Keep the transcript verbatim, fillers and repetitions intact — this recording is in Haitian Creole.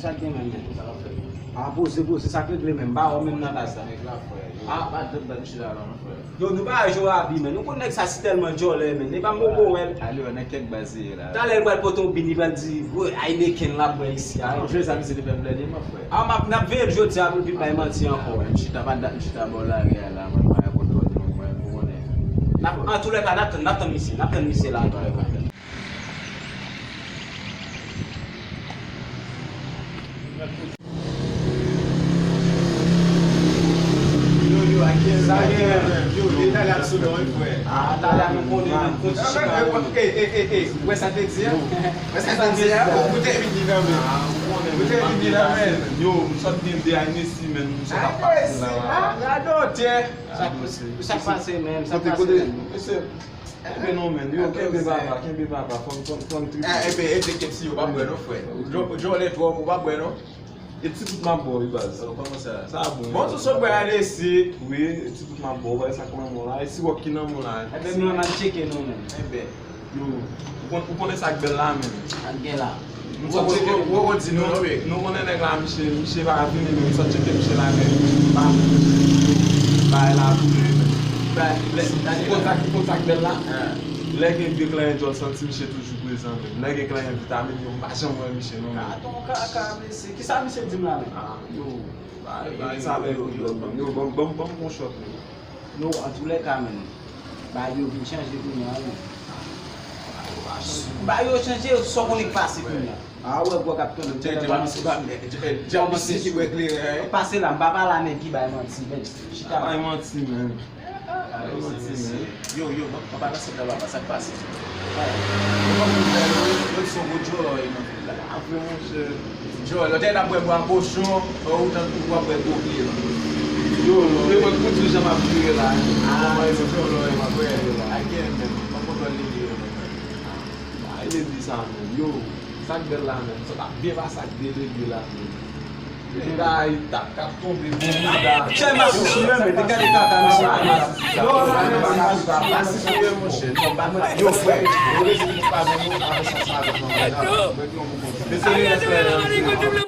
Sa gen menm, men. A, poze, poze, sa k regle menm. M pa wè w menm nan baz la. Nèg la, frè. Yo, a, pa dòt bèl chita la, non, frè. Yo, nou pa wè Jorabi, men. Nou konn nèg sa si tèlman djòlè, men. E pa mobo wè l. Ale wè nan kèk baz li ye la. Talè l pral pote yon bin, li pral di, "Bro, Heineken la bwè isi a." Jwe sa misye te fè m plède, mon frè. A, m ap, n ap veye l jodi a pou l vin bay manti ankò. M chita pa dat, m chita bò lari a la, mwen pa konn kote mwen, mwen konnen. N ap, antoulèka, n ap tann, n ap tann misye, n ap tann misye la, antoulèka. Yo, yo, a ki sa gen, yo, yo, talè ap sou non, wi, frè. A, talè ap konnen, men, kote chita yo. Ey, ey, ey, ey, ou wè sa te di a? Ou wè sa te di a? Ou te vin di nan men. Ou te vin di nan men. Yo, m sot gen de Hennessy, men, m sot ap pase la. Radòtè. Sa k pase, men, sa k pase, men. Enben non, men, yo, kenbe papa, kenbe papa, fò n, fò n, fò n tripe. Enben, ede kèt si yo pa bwè non, frè. Djòlè twò, ou pa bwè non. E ti bout m ap ba w wi, baz. Kòman sa? Sa bon. Bon, tou sot bwè a de si. Wi, e ti bout m ap ba w, wè sa k nan men w la. E siwòp ki nan men w la. Enben, nou menm al tcheke nou menm. Enben. Yo, ou konn, ou konnen sa k bèl la menm. Sa k gen la. Nou sot tcheke, nou, nou konnen nèg la, misye, misye pa vini, men nou sot tcheke misye la, men pa bay la pou li, men. Ou konn sa, ou konn sa k bèl la? Lè gen de kleren djòl santi misye toujou prezan, men. Lè gen kleren vitamin, yo, m pa janm wè misye non, men. Katon kaka, mesye. Kisa misye di m la menm? A, yo, bay, bay sa lè yo, yo, ban m, ban m, ban m yon shot, men. Non, antoulèka, men. Bagay yo vin chanje kounye a, men. Bagay yo chanje, sa w konnen k pase kounye a. A, wè, gwòg ap tonbe. Tchè, tchè, pa misye, pa, tchè, tchè, misye ki bwè kleren, en. Pase la, m pa pale a nèg ki bay manti, men. Chita. Bay manti, men. Bay manti, men. Yo, yo, ban, ban pa nan sèt la, papa, sa k pase? Yo, yo, yo, yo, son gwo djòlè nan vil la. Apre, monchè. Djòlè, lòt lè n ap bwè bwa kochon, ou tann ou ap bwè gwo pye. Yo, yo, yo, yo, kout sou jan m ap vire la. A, yo, djòlè, m ap bwè. A gen menm, m pa konn lè li ye. Ay, nèg di sa menm. Yo, sa k bèl la menm. Sa t ap byen pase ak delege la menm. Nèg la, li t ap, t ap tonbe bon mouda. Chè m ap sou men, men, te gade kaka misye. Yo, frè. Yo, resi pa bon, nou pa fè sa, sa avèk nou. Mesye, li reste la.